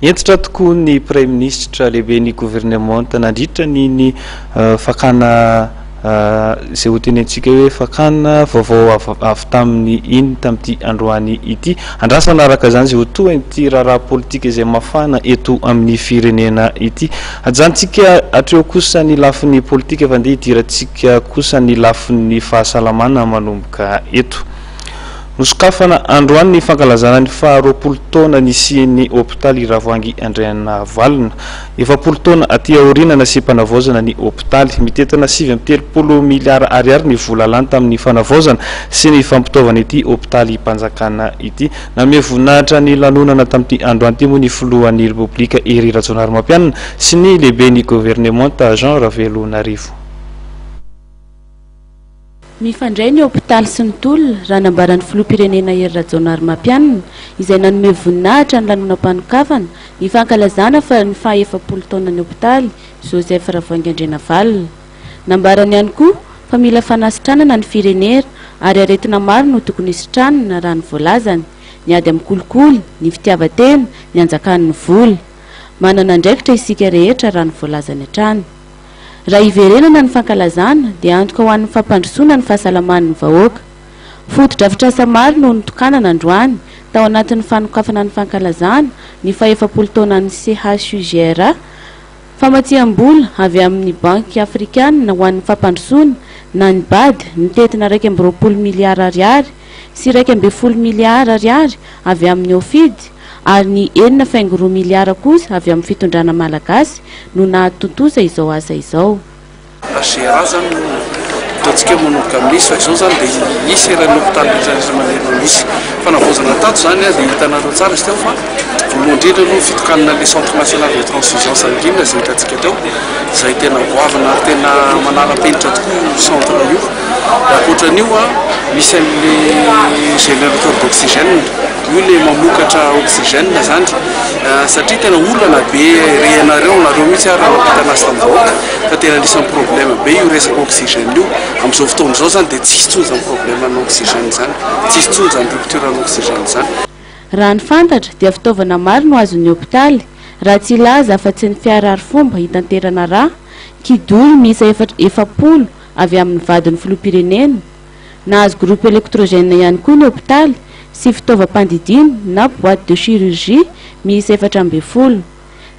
Hentitra tokoa ny Praiminisitra lehiben'ny governemanta nandritra ny ny fakana izay ho tenentsika hoe fakana vaovao avy tamin'ny iny tamin'ity androany ity. Andrasana araka izany izay ho tohin'ity raharaha politika izay mafana eto amin'ny firenena ity. Ajanontsika hatreo kosa ny lafiny politika fa ndeha hidirantsika kosa ny lafiny fahasalamana manomboka eto. Nosokafana androany ny fankalazana ny faha 20 taona nisian'ny hopitaly Ravoahangy Andrianavalona. 40 taona aty aoriana nasiam-panavaozana ny hopitaly. Mitentina 39 miliara ariary ny vola lany tamin'ny fanavaozana sy ny fampitaovana ity hopitalim-panjakana ity. Nanome voninahitra ny lanonana tamin'ity androany ity moa ny filohan'ny Repoblika Hery Rajaonarimampianina sy ny lehiben'ny governemanta Jean Ravelonarivo. Mifandray ny hopitaly sy ny tolona, raha nambaran'ny filoham-pirenena Hery Rajaonarimampianina, izay nanome voninahitra ny lanonam-panokafana ny fankalazana fa ny faha 40 taonan'ny hopitaly Joseph Ravoahangy Andrianavalona. Nambarany ihany koa fa mila fanasitranana ny firenera ary aretina maro no tokony hisitranina raha ny voalazany, ny ady amin'ny kolikoly, ny fitiavan-tena, ny hanjakan'ny vola. Manana andraikitra isika rehetra raha ny voalazany hatrany. Raha hiverenana ny fankalazana dia antoka ho an'ny fampandrosoana ny fahasalaman'ny vahoaka. Fotodrafitrasa maro no notokanana androany tao anatin'ny fanokafana ny fankalazana ny fahefapolo taonan'ny CHUGRA, famatsiam-bola avy amin'ny Banky Afrikanina ho an'ny fampandrosoana na ny bad mitentina 21 miliara ariary sy 11 miliara ariary avy amin'ny OFID ary ny enina faingo roa miliara kosa avy amin'ny fitondrana malagasy no nahatontosa izao asa izao. HGRA zany no ataontsika hoe manomboka amin'izy fa izao zany dia hisy eran'ny hopitaly rehetra rehetra manerana ny Nosy. Fanavaozana tato zany dia hitanareo tsara izy teo fa voalohany indrindra aloha ny fitokanana ilay centre national de transfusion sanguine izay hitantsika teo izay tena goavana ary tena manara-penitra tokoa io centre io. Dia ankoatra an'io misy an'ilay générateur d'oxygène, io ilay mamokatra oxygène zany satria tena olana be rehinareo, nareo mihitsy ary nampita anazy tamin'ny vahoaka fa tena anisan'ny problème be io resaka oxygène io. Amin'izao fotoana izao zany dia tsisy intsony izany problème an'ny oxygène izany, tsisy intsony izany rupture an'ny oxygène izany. Raha ny fantatra dia fitaovana maro no azon'ny hopitaly, raha tsy hilaza afa-tsy ny fiara arifomba hitanterana rà, kidoro miisa 44 avy amin'ny vadin'ny filoham-pirenena, nahazo groupe électrogène ihany koa ny hopitaly sy fitaovam-pandidiana na boite de chirurgie miisa 14.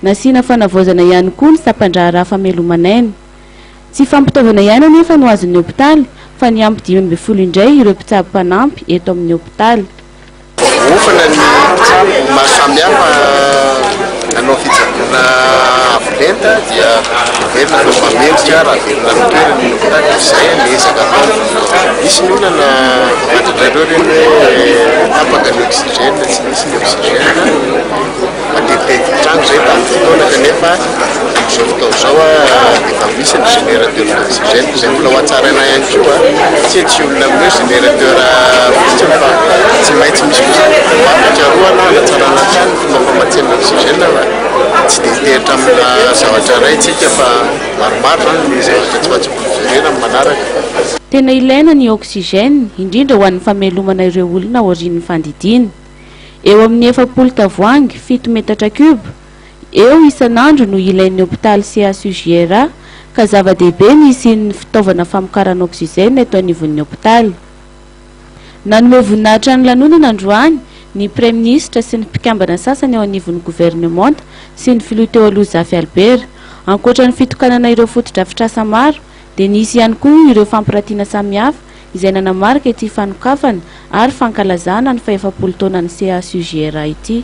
Nasiana fanavaozana ihany koa ny sampan-draharaha fameloman'aina. Tsy fampitaovana ihany anefa no azon'ny hopitaly fa niampy 15 indray ireo mpitsabo mpanampy eto amin'ny hopitaly. Voaofana ny mpitsabo maro samihafa hanao fitsaboana avo lenta dia heverina fa mba mendrika raha averina amin'ny toerany ny hopitaly dia izay ny ezaka atao. Misy ny olana fantatrareo ireny hoe tapaka ny oxygène, tsy misy ny oxygène. Matetitetika trano izay tamin'ny fotoana kanefa amin'izao fotoana izao dia efa misy ny générateur d'oxygène izay mbola ho hatsaraina ihany koa satria tsy olona amin'ny hoe générateur fotsiny fa tsy maintsy misy koa izany fomba fikarohana hanatsarana hatrany ny fomba famatsiana oxygène fa tsy dia hitehitra amina zavatra iray isika fa maromaro izany ny zavatra tsy maintsy mbola hojerena amin'ny manaraka. Tena ilaina ny oxygène, indrindra ho an'ny famelomana ireo olona aorian'ny fandidiana. Eo amin'ny 40 tavoahangy, fito metatra cube, eo isan'andro no ilain'ny hopitaly CHUJRA ka zava-dehibe ny hisian'ny fitaovana famokarana oxygène eto anivon'ny hopitaly. Nanome voninahitra ny lanonana androany ny Praiminisitra sy ny mpikambana sasany eo anivon'ny governemanta sy ny filoha teo aloha Zafy Albert. Ankoatra ny fitokanana ireo fotodrafitrasa maro dia nisy ihany koa ireo fampiratiana samihafa izay nanamarika ity fanokafana ary fankalazana ny fahefapolo taonan'ny CHUJRA ity.